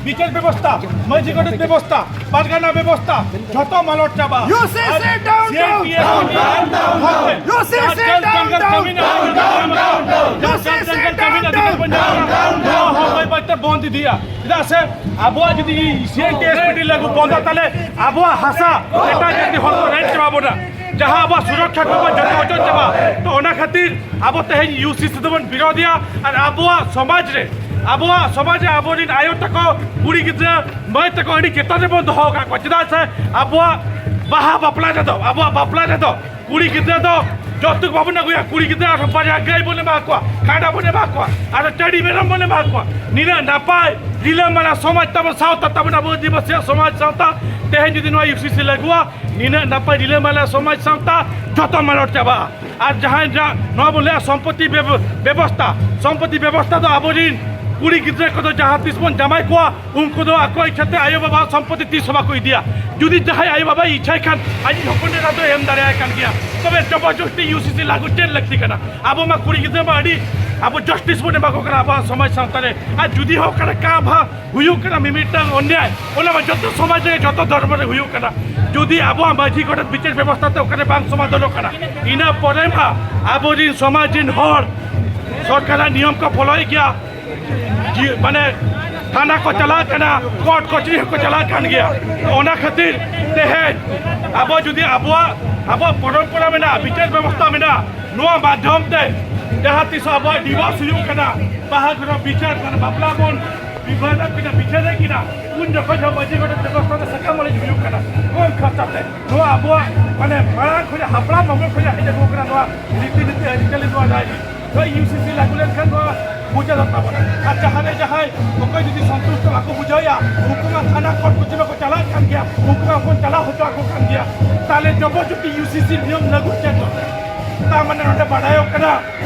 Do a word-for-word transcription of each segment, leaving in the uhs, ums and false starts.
ᱵᱤᱪᱟᱹᱨ ᱵᱮᱵᱚᱥᱛᱟ, ᱢᱟᱹᱡᱷᱤ ᱜᱚᱰᱮᱛ ᱵᱮᱵᱚᱥᱛᱟ, ᱯᱟᱨᱜᱟᱱᱟ ᱵᱮᱵᱚᱥᱛᱟ, ᱡᱷᱚᱛᱚ ᱢᱟᱞᱚᱴ ᱪᱟᱵᱟ᱾ ᱭᱩ ᱥᱤ ᱥᱤ ᱟᱨ down, down, C N T S down, down, down, down. ᱡᱟᱦᱟᱸ ᱡᱚᱝᱜᱚᱞ ᱡᱚᱝᱜᱚᱞ ᱠᱟᱹᱢᱤ ᱱᱟᱜ ᱡᱟᱦᱟᱸ ᱡᱚᱝᱜᱚᱞ ᱠᱟᱹᱢᱤ ᱱᱟᱜ ᱡᱟᱦᱟᱸ ᱵᱚᱱ ᱧᱟᱢᱟ, ᱱᱚᱣᱟ ᱦᱚᱸ ᱵᱟᱹᱭ ᱵᱟᱹᱭ ᱛᱮ ᱵᱚᱱᱫ ᱤᱫᱤᱭᱟ᱾ ᱪᱮᱫᱟᱜ ᱥᱮ ᱟᱵᱚᱣᱟᱜ ᱡᱩᱫᱤ ᱥᱤ N T S P D ᱞᱟᱹᱜᱩ ᱵᱚᱱᱫᱚ, ᱛᱟᱦᱞᱮ ᱟᱵᱚᱣᱟᱜ ᱦᱟᱥᱟ ᱮᱴᱟᱜ ᱡᱟᱹᱛᱤ ᱦᱚᱲ ᱠᱚ ᱨᱮᱡ ᱪᱟᱵᱟ ᱵᱚᱱᱟ, ᱡᱟᱦᱟᱸ ᱟᱵᱚᱣᱟᱜ ᱥᱩᱨᱚᱠᱠᱷᱟ ᱠᱚᱵᱚᱱ ᱡᱚᱛᱚ ᱚᱪᱚᱜ ᱪᱟᱵᱟ᱾ ᱛᱚ, ᱚᱱᱟ ᱠᱷᱟᱹᱛᱤᱨ ᱟᱵᱚ ᱛᱮᱦᱮᱧ ᱭᱩ ᱥᱤ ᱥᱤ ᱫᱚᱵᱚᱱ ᱵᱤᱨᱳᱫᱷᱮᱭᱟ᱾ ᱟᱨ ᱟᱵᱚᱣᱟᱜ ᱥᱚᱢᱟᱡᱽ ᱨᱮ, ᱟᱵᱚᱣᱟᱜ ᱥᱚᱢᱟᱡᱽ ᱨᱮ ᱟᱵᱚᱨᱮᱱ ᱟᱭᱳ ᱛᱟᱠᱚ, ᱠᱩᱲᱤ ᱜᱤᱫᱽᱨᱟᱹ, ᱢᱟᱹᱭ ᱛᱟᱠᱚ ᱟᱹᱰᱤ ᱪᱮᱛᱟᱱ ᱨᱮᱵᱚᱱ ᱫᱚᱦᱚ ᱟᱠᱟᱫ ᱠᱚᱣᱟ᱾ ᱪᱮᱫᱟᱜ ᱥᱮ ᱟᱵᱚᱣᱟᱜ ᱵᱟᱦᱟ ᱵᱟᱯᱞᱟ ᱨᱮᱫᱚ, ᱟᱵᱚᱣᱟᱜ ᱵᱟᱯᱞᱟ ᱨᱮᱫᱚ ᱠᱩᱲᱤ ᱜᱤᱫᱽᱨᱟᱹ ᱫᱚ ᱡᱚᱛᱚ ᱵᱟᱵᱚᱱ ᱟᱹᱜᱩᱭᱟ᱾ ᱠᱩᱲᱤ ᱜᱤᱫᱽᱨᱟᱹ ᱟᱨᱦᱚᱸ ᱵᱟᱨᱭᱟ ᱜᱟᱹᱭ ᱵᱚᱱ ᱮᱢᱟ ᱠᱚᱣᱟ, ᱠᱟᱰᱟ ᱵᱚᱱ ᱮᱢᱟ ᱠᱚᱣᱟ, ᱟᱨᱦᱚᱸ ᱪᱟᱹᱰᱤ ᱢᱮᱨᱚᱢ ᱵᱚᱱ ᱮᱢᱟ ᱠᱚᱣᱟ᱾ ᱱᱤᱱᱟᱹᱜ ᱱᱟᱯᱟᱭ ᱨᱤᱞᱟᱹᱢᱟᱞᱟ ᱥᱚᱢᱟᱡᱽ ᱛᱟᱵᱚᱱ, ᱥᱟᱶᱛᱟ ᱛᱟᱵᱚᱱ, ᱟᱵᱚ ᱟᱹᱫᱤᱵᱟᱹᱥᱤᱭᱟᱜ ᱥᱚᱢᱟᱡᱽ ᱥᱟᱶᱛᱟ᱾ ᱛᱮᱦᱮᱧ ᱡᱩᱫᱤ ᱱᱚᱣᱟ ᱭᱩ ᱥᱤ ᱥᱤ ᱞᱟᱹᱜᱩᱜᱼᱟ, ᱱᱤᱱᱟᱹᱜ ᱱᱟᱯᱟᱭ ᱨᱤᱞᱟᱹᱢᱟᱞᱟ ᱥᱚᱢᱟᱡᱽ ᱥᱟᱶᱛᱟ ᱡᱚᱛᱚ ᱢᱟᱞᱚᱴ ᱪᱟᱵᱟᱜᱼᱟ᱾ ᱟᱨ ᱡᱟᱦᱟᱸᱭ ᱡᱟ-, ᱱᱚᱣᱟ ᱵᱚᱱ ᱞᱟᱹᱭᱟ ᱥᱚᱢᱯᱚᱛᱤ ᱵᱮᱵ-, ᱵᱮᱵᱚᱥᱛᱟ, ᱥᱚᱢᱯᱚᱛᱤ ᱵᱮᱵᱚᱥᱛᱟ ᱫᱚ ᱟᱵᱚᱨᱤᱱ ᱠᱩᱲᱤ ᱜᱤᱫᱽᱨᱟᱹ ᱠᱚᱫᱚ ᱡᱟᱦᱟᱸ ᱛᱤᱥ ᱵᱚᱱ ᱡᱟᱢᱟᱭ ᱠᱚᱣᱟ, ᱩᱱᱠᱩ ᱫᱚ ᱟᱠᱚ ᱤᱪᱪᱷᱟᱹ ᱛᱮ ᱟᱭᱳ ᱵᱟᱵᱟ ᱥᱚᱢᱯᱚᱛᱤ ᱛᱤᱥ ᱦᱚᱸ ᱵᱟᱠᱚ ᱤᱫᱤᱭᱟ᱾ ᱡᱩᱫᱤ ᱡᱟᱦᱟᱸᱭ ᱟᱭᱳ ᱵᱟᱵᱟᱭ ᱤᱪᱪᱷᱟᱭ ᱠᱷᱟᱱ, ᱟᱡᱤᱡ ᱦᱚᱯᱚᱱ ᱮᱨᱟ ᱫᱚᱭ ᱮᱢ ᱫᱟᱲᱮᱭᱟᱭ ᱠᱟᱱ ᱜᱮᱭᱟ᱾ ᱛᱚᱵᱮ ᱡᱚᱵᱚᱨᱡᱚᱥᱛᱤ ᱭᱩ ᱥᱤ ᱥᱤ ᱞᱟᱹᱜᱩ ᱪᱮᱫ ᱞᱟᱹᱠᱛᱤ ᱠᱟᱱᱟ? ᱟᱵᱚ ᱢᱟ ᱠᱩᱲᱤ ᱜᱤᱫᱽᱨᱟᱹ ᱢᱟ ᱟᱹᱰᱤ ᱟᱵᱚ ᱡᱟᱥᱴᱤᱥ ᱵᱚᱱ ᱮᱢᱟ ᱠᱚ ᱠᱟᱱᱟ ᱟᱵᱚᱣᱟᱜ ᱥᱚᱢᱟᱡᱽ ᱥᱟᱶᱛᱟ ᱨᱮ᱾ ᱟᱨ ᱡᱩᱫᱤ ᱦᱚᱸ ᱚᱠᱟᱨᱮ ᱠᱟ ᱵᱷᱟ ᱦᱩᱭᱩᱜ ᱠᱟᱱᱟ ᱢᱤᱢᱤᱫᱴᱟᱝ ᱚᱱᱭᱟᱭ, ᱚᱱᱟ ᱢᱟ ᱡᱚᱛᱚ ᱥᱚᱢᱟᱡᱽ ᱨᱮ, ᱡᱚᱛᱚ ᱫᱷᱚᱨᱢᱚ ᱨᱮ ᱦᱩᱭᱩᱜ ᱠᱟᱱᱟ᱾ ᱡᱩᱫᱤ ᱟᱵᱚᱣᱟᱜ ᱢᱟᱹᱡᱷᱤ ᱜᱚᱰᱮᱛ ᱵᱤᱪᱟᱹᱨ ᱵᱮᱵᱚᱥᱛᱷᱟ ᱛᱮ ᱚᱠᱟᱨᱮ ᱵᱟᱝ ᱥᱚᱢᱟᱫᱷᱟᱱᱚᱜ ᱠᱟᱱᱟ, ᱤᱱᱟᱹ ᱯᱚᱨᱮ ᱢᱟ ᱟᱵᱚᱨᱤᱱ ᱥᱚᱢᱟᱡᱽ ᱨᱤᱱ ᱦᱚᱲ ᱥᱚᱨᱠᱟᱨᱟᱜ ᱱᱤᱭᱚᱢ ᱠᱚ ᱯᱷᱚᱞᱚᱭᱮᱫ ᱜᱮᱭᱟ᱾ ᱡᱤ-, ᱢᱟᱱᱮ ᱛᱷᱟᱱᱟ ᱠᱚ ᱪᱟᱞᱟᱜ ᱠᱟᱱᱟ, ᱠᱳᱨᱴ ᱠᱚᱪᱟᱹᱨᱤ ᱦᱚᱸᱠᱚ ᱪᱟᱞᱟᱜ ᱠᱟᱱ ᱜᱮᱭᱟ᱾ ᱚᱱᱟ ᱠᱷᱟᱹᱛᱤᱨ ᱛᱮᱦᱮᱧ ᱟᱵᱚ ᱡᱩᱫᱤ ᱟᱵᱚᱣᱟᱜ, ᱟᱵᱚᱣᱟᱜ ᱯᱚᱨᱚᱢᱯᱚᱨᱟ ᱢᱮᱱᱟᱜᱼᱟ, ᱵᱤᱪᱟᱹᱨ ᱵᱮᱵᱚᱥᱛᱷᱟ ᱢᱮᱱᱟᱜᱼᱟ, ᱱᱚᱣᱟ ᱢᱟᱫᱽᱫᱷᱚᱢ ᱛᱮ ᱡᱟᱦᱟᱸ ᱛᱤᱥ ᱟᱵᱚᱣᱟᱜ ᱰᱤᱵᱷᱳᱨᱥ ᱦᱩᱭᱩᱜ ᱠᱟᱱᱟ, ᱵᱟᱦᱟ ᱜᱷᱚᱨᱚ ᱵᱤᱪᱟᱹᱨ, ᱢᱟᱱᱮ ᱵᱟᱯᱞᱟ ᱵᱚᱱ ᱵᱤᱵᱷᱟᱹᱫ ᱠᱤᱱᱟ, ᱵᱤᱪᱟᱹᱨ ᱠᱤᱱᱟ, ᱩᱱ ᱡᱚᱠᱷᱚᱱ ᱦᱚᱸ ᱢᱟᱹᱡᱷᱤ ᱜᱚᱰᱮᱛ ᱵᱮᱵᱚᱥᱛᱷᱟ ᱨᱮ ᱥᱟᱠᱟᱢ ᱚᱲᱮᱡ ᱦᱩᱭᱩᱜ ᱠᱟᱱᱟ ᱠᱚᱢ ᱠᱷᱚᱨᱪᱟ ᱛᱮ᱾ ᱱᱚᱣᱟ ᱟᱵᱚᱣᱟᱜ ᱢᱟᱱᱮ ᱢᱟᱲᱟᱝ ᱠᱷᱚᱱᱟᱜ ᱦᱟᱯᱲᱟᱢ ᱟᱢᱚᱞ ᱠᱷᱚᱱᱟᱜ ᱦᱮᱡ ᱟᱹᱜᱩ ᱠᱟᱱᱟ ᱱᱚᱣᱟ ᱨᱤᱛᱤ ᱱᱤᱛᱤ ᱟᱹᱨᱤᱪᱟᱹᱞᱤ, ᱱᱚᱣᱟ ᱨᱟᱭᱨᱤᱛ᱾ ᱱᱚᱣᱟ ᱭᱩ ᱥᱤ ᱥᱤ ᱞᱟᱹᱜᱩ ᱞᱮᱱᱠᱷᱟᱱ ᱱᱚᱣᱟ ᱢᱩᱪᱟᱹᱫᱚᱜ ᱛᱟᱵᱚᱱᱟ᱾ ᱟᱨ ᱡᱟᱦᱟᱸ ᱨᱮ ᱡᱟᱦᱟᱸᱭ ᱚᱠᱚᱭ ᱡᱩᱫᱤ ᱥᱚᱱᱛᱩᱥᱴᱚ ᱵᱟᱠᱚ ᱵᱩᱡᱷᱟᱹᱣᱮᱫᱼᱟ, ᱩᱱᱠᱩ ᱢᱟ ᱛᱷᱟᱱᱟ ᱠᱳᱨᱴ ᱠᱚᱪᱟᱹᱨᱤ ᱢᱟᱠᱚ ᱪᱟᱞᱟᱜ ᱠᱟᱱ ᱜᱮᱭᱟ, ᱩᱱᱠᱩ ᱢᱟ ᱵᱚᱱ ᱪᱟᱞᱟᱣ ᱦᱚᱪᱚ ᱟᱠᱚ ᱠᱟᱱ ᱜᱮᱭᱟ᱾ ᱛᱟᱦᱞᱮ ᱡᱚᱵᱚᱨᱡᱚᱥᱴᱤ ᱭᱩ ᱥᱤ ᱥᱤ ᱱᱤᱭᱚᱢ ᱞᱟᱹᱜᱩ ᱪᱮᱫ ᱫᱚᱨᱠᱟᱨ? ᱛᱟᱨ ᱢᱟᱱᱮ ᱱᱚᱰᱮ ᱵᱟᱰᱟᱭᱚᱜ ᱠᱟᱱᱟ,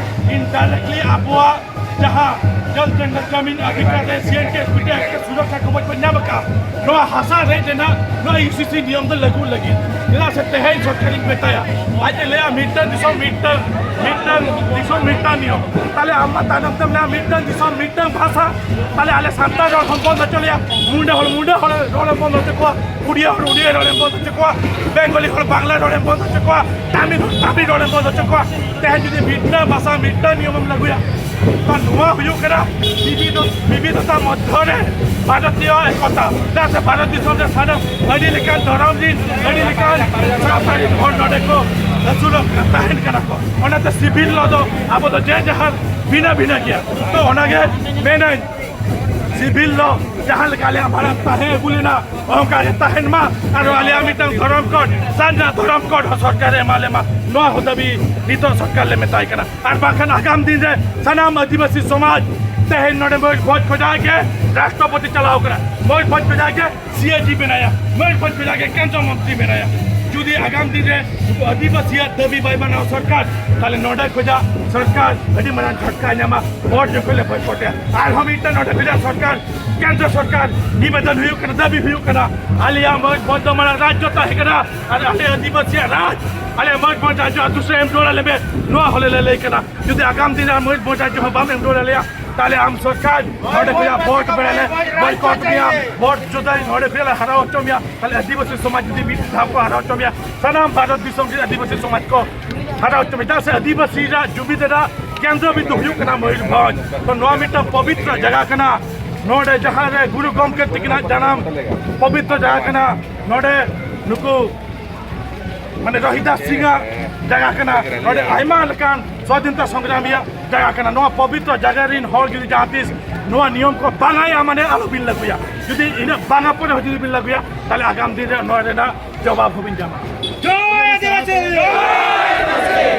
indirectly ᱟᱵᱚᱣᱟᱜ ᱡᱟᱦᱟᱸ ᱡᱚᱞ ᱡᱚᱝᱜᱚᱞ ᱡᱟᱢᱤᱱ ᱚᱫᱷᱤᱠᱟᱨ ᱨᱮ C N T S P T act ᱨᱮ ᱥᱩᱨᱚᱠᱠᱷᱟ ᱠᱚᱵᱚᱡ ᱵᱚᱱ ᱧᱟᱢ ᱟᱠᱟᱫ, ᱱᱚᱣᱟ ᱦᱟᱥᱟ ᱨᱮᱡ ᱨᱮᱱᱟᱜ ᱱᱚᱣᱟ ᱤᱭᱩ ᱥᱤ ᱥᱤ ᱱᱤᱭᱚᱢ ᱫᱚ ᱞᱟᱹᱜᱩ ᱞᱟᱹᱜᱤᱫ᱾ ᱪᱮᱫᱟᱜ ᱥᱮ ᱛᱮᱦᱮᱧ ᱥᱚᱨᱠᱟᱨᱤᱧ ᱢᱮᱛᱟᱭᱟ, ᱟᱡ ᱮ ᱞᱟᱹᱭᱟ ᱢᱤᱫᱴᱟᱝ ᱫᱤᱥᱚᱢ ᱢᱤᱫᱴᱟᱝ, ᱢᱤᱫᱴᱟᱝ ᱫᱤᱥᱚᱢ ᱢᱤᱫᱴᱟᱝ ᱱᱤᱭᱚᱢ᱾ ᱛᱟᱦᱞᱮ ᱟᱢ ᱢᱟ ᱛᱟᱭᱱᱚᱢ ᱛᱮᱢ ᱞᱟᱹᱭᱟ ᱢᱤᱫᱴᱟᱝ ᱫᱤᱥᱚᱢ ᱢᱤᱫᱴᱟᱝ ᱵᱷᱟᱥᱟ, ᱛᱟᱦᱞᱮ ᱟᱞᱮ ᱥᱟᱱᱛᱟᱲ ᱨᱚᱲ ᱦᱚᱸ ᱵᱚᱱᱫ ᱦᱚᱪᱚ ᱞᱮᱭᱟ, ᱢᱩᱸᱰᱟᱹ ᱦᱚᱲ ᱢᱩᱸᱰᱟᱹ ᱦᱚᱲ ᱨᱚᱲ ᱮᱢ ᱵᱚᱱᱫ ᱦᱚᱪᱚ ᱠᱚᱣᱟ, ᱩᱲᱤᱭᱟ ᱦᱚᱲ ᱩᱲᱤᱭᱟ ᱨᱚᱲ ᱮᱢ ᱵᱚᱱᱫ ᱦᱚᱪᱚ ᱠᱚᱣᱟ, ᱵᱮᱝᱜᱚᱞᱤ ᱦᱚᱲ ᱵᱟᱝᱞᱟ ᱨᱚᱲ ᱮᱢ ᱵᱚᱱᱫ ᱦᱚᱪᱚ ᱠᱚᱣᱟ, ᱛᱟᱢᱤᱞ ᱦᱚᱲ ᱛᱟᱢᱤᱞ ᱨᱚᱲ ᱮᱢ ᱵᱚᱱᱫ ᱦᱚᱪᱚ ᱠᱚᱣᱟ᱾ ᱛᱮᱦᱮᱧ ᱡᱩᱫᱤ ᱢᱤᱫᱴᱟᱝ ᱵᱷᱟᱥᱟ ᱢᱤᱫᱴᱟᱝ ᱱᱤᱭᱚᱢ ᱮᱢ ᱞᱟᱹᱜᱩᱭᱟ, ᱛᱚ ᱱᱚᱣᱟ ᱦᱩᱭᱩᱜ ᱠᱟᱱᱟ ᱵᱤᱵᱤᱫᱷᱚ-, ᱵᱤᱵᱤᱫᱷᱚᱛᱟ ᱢᱚᱫᱽᱫᱷᱚ ᱨᱮ ᱵᱷᱟᱨᱚᱛᱤᱭᱚ ᱮᱠᱚᱛᱟ᱾ ᱪᱮᱫᱟᱜ ᱥᱮ ᱵᱷᱟᱨᱚᱛ ᱫᱤᱥᱚᱢ ᱨᱮ ᱥᱟᱱᱟᱢ ᱟᱹᱰᱤ ᱞᱮᱠᱟᱱ ᱫᱷᱚᱨᱚᱢ ᱨᱤᱱ, ᱟᱹᱰᱤ ᱞᱮᱠᱟᱱ ᱥᱟᱶᱛᱟ ᱨᱤᱱ ᱦᱚᱲ ᱱᱚᱰᱮ ᱠᱚ ᱟᱹᱥᱩᱞᱚᱜ ᱠᱟᱱᱟ, ᱛᱟᱦᱮᱱ ᱠᱟᱱᱟ ᱠᱚ᱾ ᱚᱱᱟᱛᱮ ᱥᱤᱵᱤᱞ ᱞᱚ ᱫᱚ ᱟᱵᱚ ᱫᱚ ᱡᱮ ᱡᱟᱦᱟᱸ ᱵᱷᱤᱱᱟᱹ ᱵᱷᱤᱱᱟᱹ ᱜᱮᱭᱟ᱾ ᱛᱚ ᱚᱱᱟᱜᱮ ᱢᱮᱱᱟᱹᱧ, ᱥᱤᱵᱤᱞ ᱞᱚ ᱡᱟᱦᱟᱸ ᱞᱮᱠᱟ ᱟᱞᱮᱭᱟᱜ ᱵᱷᱟᱨᱚᱛ ᱛᱟᱦᱮᱸ ᱟᱹᱜᱩ ᱞᱮᱱᱟ, ᱚᱱᱠᱟ ᱜᱮ ᱛᱟᱦᱮᱱ ᱢᱟ᱾ ᱟᱨ ᱟᱞᱮᱭᱟᱜ ᱢᱤᱫᱴᱟᱝ ᱫᱷᱚᱨᱚᱢ ᱠᱳᱰ, ᱥᱟᱨᱱᱟ ᱫᱷᱚᱨᱚᱢ ᱠᱳᱰ ᱦᱚᱸ ᱥᱚᱨᱠᱟᱨᱮ ᱮᱢᱟ ᱞᱮ ᱢᱟ, ᱱᱚᱣᱟ ᱦᱚᱸ ᱫᱟᱹᱵᱤ ᱱᱤᱛᱚᱜ ᱥᱚᱨᱠᱟᱨ ᱞᱮ ᱢᱮᱛᱟᱭ ᱠᱟᱱᱟ᱾ ᱟᱨ ᱵᱟᱝᱠᱷᱟᱱ ᱟᱜᱟᱢ ᱫᱤᱱ ᱨᱮ ᱥᱟᱱᱟᱢ ᱟᱹᱫᱤᱵᱟᱹᱥᱤ ᱥᱚᱢᱟᱡᱽ, ᱛᱮᱦᱮᱧ ᱱᱚᱰᱮ ᱢᱚᱭᱩᱨᱵᱷᱚᱸᱡᱽ ᱠᱷᱚᱱᱟᱜ ᱜᱮ ᱨᱟᱥᱴᱨᱚᱯᱚᱛᱤ ᱪᱟᱞᱟᱣ ᱠᱟᱱᱟ, ᱢᱚᱭᱩᱨᱵᱷᱚᱸᱡᱽ ᱠᱷᱚᱱᱟᱜ ᱜᱮ ᱥᱤ ᱮ ᱡᱤ ᱵᱮᱱᱟᱭᱟ, ᱢᱚᱭᱩᱨᱵᱷᱚᱸᱡᱽ ᱠᱷᱚᱱᱟᱜ ᱜᱮ ᱠᱮᱱᱫᱨᱚ ᱢᱚᱱᱛᱨᱤ ᱵᱮᱱᱟᱭᱟ᱾ ᱡᱩᱫᱤ ᱟᱜᱟᱢ ᱫᱤᱱ ᱨᱮ ᱱᱩᱠᱩ ᱟᱹᱫᱤᱵᱟᱹᱥᱤᱭᱟᱜ ᱫᱟᱹᱵᱤ ᱵᱟᱭ ᱢᱟᱱᱟᱣᱟ ᱥᱚᱨᱠᱟᱨ, ᱛᱟᱦᱞᱮ ᱱᱚᱰᱮ ᱠᱷᱚᱱᱟᱜ ᱥᱚᱨᱠᱟᱨ ᱟᱹᱰᱤ ᱢᱟᱨᱟᱝ ᱡᱷᱚᱴᱠᱟᱭ ᱧᱟᱢᱟ, ᱵᱷᱳᱴ ᱡᱚᱠᱷᱚᱱ ᱞᱮ ᱵᱚᱭᱠᱚᱴᱮᱜᱼᱟ᱾ ᱟᱨᱦᱚᱸ ᱢᱤᱫᱴᱟᱝ ᱱᱚᱰᱮ ᱠᱷᱚᱱᱟᱜ ᱥᱚᱨᱠᱟᱨ, ᱠᱮᱱᱫᱨᱚ ᱥᱚᱨᱠᱟᱨ ᱱᱤᱵᱮᱫᱚᱱ ᱦᱩᱭᱩᱜ ᱠᱟᱱᱟ, ᱫᱟᱹᱵᱤ ᱦᱩᱭᱩᱜ ᱠᱟᱱᱟ, ᱟᱞᱮᱭᱟᱜ ᱢᱚᱭᱩᱨᱵᱷᱚᱸᱡᱽ ᱫᱚ ᱢᱟᱲᱟᱝ ᱨᱟᱡᱽᱡᱚ ᱛᱟᱦᱮᱸ ᱠᱟᱱᱟ, ᱟᱨ ᱟᱞᱮ ᱟᱹᱫᱤᱵᱟᱹᱥᱤᱭᱟᱜ ᱨᱟᱡᱽ, ᱟᱞᱮ ᱢᱚᱭᱩᱨᱵᱷᱚᱸᱡᱽ ᱨᱟᱡᱽᱡᱚ ᱟᱹᱛᱩ ᱥᱮᱫ ᱮᱢ ᱨᱩᱣᱟᱹᱲ ᱟᱞᱮ ᱢᱮ, ᱱᱚᱣᱟ ᱦᱚᱸᱞᱮ ᱞᱟᱹᱞᱟᱹᱭ ᱠᱟᱱᱟ᱾ ᱡᱩᱫᱤ ᱟᱜᱟᱢ ᱫᱤᱱ ᱨᱮ ᱢᱚᱭᱩᱨᱵᱷᱚᱸᱡᱽ ᱨᱟᱡᱽᱡᱚ ᱦᱚᱸ ᱵᱟᱢ ᱮᱢ ᱨᱩᱣᱟᱹᱲ ᱟᱞᱮᱭᱟ, ᱛᱟᱦᱞᱮ ᱟᱢ ᱥᱚᱨᱠᱟᱨ ᱱᱚᱰᱮ ᱠᱷᱚᱱᱟᱜ ᱵᱷᱳᱴ ᱵᱮᱲᱟ ᱞᱮ ᱵᱚᱭᱠᱚᱴ ᱢᱮᱭᱟ, ᱵᱷᱳᱴ ᱡᱩᱫᱟᱹ ᱱᱚᱰᱮ ᱠᱷᱚᱱᱟᱜ ᱞᱮ ᱦᱟᱨᱟ ᱦᱚᱪᱚ ᱢᱮᱭᱟ᱾ ᱛᱟᱦᱞᱮ ᱟᱹᱫᱤᱵᱟᱹᱥᱤ ᱥᱚᱢᱟᱡᱽ ᱡᱩᱫᱤ ᱢᱤᱫ ᱫᱷᱟᱣ ᱠᱚ ᱦᱟᱨᱟ ᱦᱚᱪᱚ ᱢᱮᱭᱟ, ᱥᱟᱱᱟᱢ ᱵᱷᱟᱨᱚᱛ ᱫᱤᱥᱚᱢ ᱨᱮ ᱟᱹᱫᱤᱵᱟᱹᱥᱤ ᱥᱚᱢᱟᱡᱽ ᱠᱚ ᱦᱟᱨᱟ ᱦᱚᱪᱚ ᱢᱮᱭᱟ᱾ ᱪᱮᱫᱟᱜ ᱥᱮ ᱟᱹᱫᱤᱵᱟᱹᱥᱤ ᱨᱮᱱᱟᱜ ᱡᱩᱢᱤᱫ ᱨᱮᱱᱟᱜ ᱠᱮᱱᱫᱨᱚ ᱵᱤᱱᱫᱩ ᱦᱩᱭᱩᱜ ᱠᱟᱱᱟ ᱢᱚᱭᱩᱨᱵᱷᱚᱸᱡᱽ᱾ ᱛᱚ ᱱᱚᱣᱟ ᱢᱤᱫᱴᱟᱝ ᱯᱚᱵᱤᱛᱨᱚ ᱡᱟᱭᱜᱟ ᱠᱟᱱᱟ, ᱱᱚᱰᱮ ᱡᱟᱦᱟᱸ ᱨᱮ ᱜᱩᱨᱩ ᱜᱚᱢᱠᱮ ᱛᱤᱠᱤᱱᱟᱜ ᱡᱟᱱᱟᱢ ᱯᱚᱵᱤᱛᱨᱚ ᱡᱟᱭᱜᱟ ᱠᱟᱱᱟ, ᱱᱚᱰᱮ ᱱᱩᱠᱩ ᱢᱟᱱᱮ ᱨᱳᱦᱤᱫᱟᱥ ᱥᱤᱝ ᱟᱜ ᱡᱟᱭᱜᱟ ᱠᱟᱱᱟ, ᱱᱚᱰᱮ ᱟᱭᱢᱟ ᱞᱮᱠᱟᱱ ᱥᱣᱟᱫᱷᱤᱱᱛᱟ ᱥᱚᱝᱜᱨᱟᱢᱤᱭᱟᱜ ᱡᱟᱭᱜᱟ ᱠᱟᱱᱟ᱾ ᱱᱚᱣᱟ ᱯᱚᱵᱤᱛᱨᱚ ᱡᱟᱭᱜᱟ ᱨᱤᱱ ᱦᱚᱲ ᱡᱩᱫᱤ ᱡᱟᱦᱟᱸ ᱛᱤᱥ ᱱᱚᱣᱟ ᱱᱤᱭᱚᱢ ᱠᱚ ᱵᱟᱝᱟᱭᱟ, ᱢᱟᱱᱮ ᱟᱞᱚᱵᱤᱱ ᱞᱟᱹᱜᱩᱭᱟ᱾ ᱡᱩᱫᱤ ᱤᱱᱟᱹᱜ ᱵᱟᱝᱟ ᱯᱚᱨᱮ ᱦᱚᱸ ᱡᱩᱫᱤ ᱵᱤᱱ ᱞᱟᱹᱜᱩᱭᱟ, ᱛᱟᱦᱞᱮ ᱟᱜᱟᱢ ᱫᱤᱱ ᱨᱮ ᱱᱚᱣᱟ ᱨᱮᱱᱟᱜ ᱡᱚᱵᱟᱵ ᱦᱚᱸᱵᱤᱱ ᱧᱟᱢᱟ᱾ ᱡᱚᱭ ᱟᱹᱫᱤᱵᱟᱹᱥᱤ!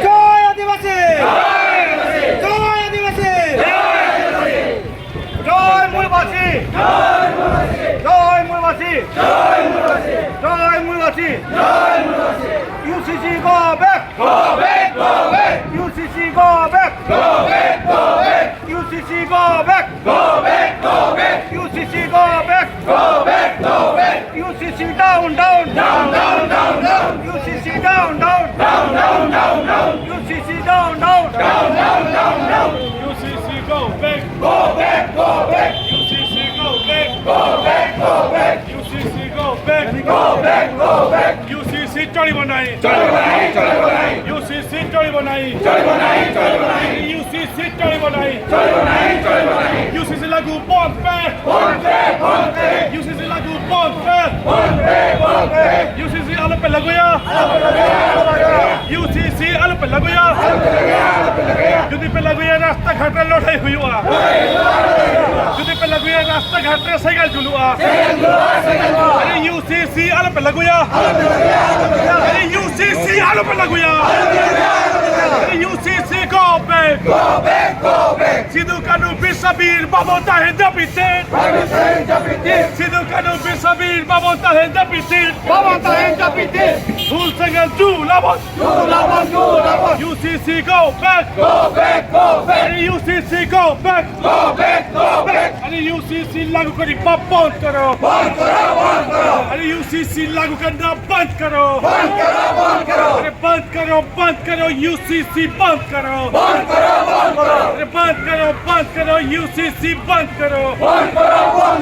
ᱡᱚᱭ ᱟᱹᱫᱤᱵᱟᱹᱥᱤ! ᱡᱚᱭ ᱟᱹᱫᱤᱵᱟᱹᱥᱤ! ᱡᱚᱭ ᱢᱩᱞᱵᱟᱥᱤ! ᱡᱚᱭ ᱢᱩᱞᱵᱟᱥᱤ! ᱡᱚᱭ ᱢᱩᱞᱵᱟᱥᱤ! U C C go back! Go back, go back! U C C go back! Go back, go back! U C চলিব নাই। চলিব নাই, চলিব নাই। ইউ চি চি চলিব নাই। চলিব নাই, চলিব নাই। ইউ চি চি চলিব নাই। চলিব নাই, চলিব নাই। ইউ চি চি লাগু বন্ধ পে। বন্ধ পে, বন্ধ পে। ইউ চি চি লাগু বন্ধ পে। বন্ধ পে, বন্ধ পে। ইউ চি চি আলো পে লাগুয়া। ইউ চি চি আলো পে লাগুয়া। যদি পে লাগুয়া রাস্তাঘাটে লড়াই হুইয়া। যদি পে লাগুয়া রাস্তাঘাটে সেগাল জুলুয়া। আরে ইউ চি চি আলো পে লাগুয়া। আরে ইউ চি চি আলো পে লাগুয়া। আরে U C C go back. Go back, go back. Sidhu Kanu বিশ্ববীর বাবু তাহে জাপিতে। সিধু কানু বিশ্ববীর বাবু তাহে জাপিতে। বাবু তাহে জাপিতে। ভুল সেগাল জুলাবত। জুলাবত, জুলাবত। You C C go back. Go back, go back. আরে U C C go back. Go back, go back. আরে ইউ চি চি লাগু করি বাপ বন্ধ করো। বন্ধ করো, বন্ধ করো। আরে ইউ চি চি লাগু করনা বন্ধ করো। বন্ধ করো, বন্ধ করো। আরে বন্ধ করো, বন্ধ করো, ইউ সি সি বন্ধ করো। বন্ধ করো, বন্ধ করো। আরে বন্ধ করো, বন্ধ করো, ইউ সি সি বন্ধ করো। বন্ধ করো, বন্ধ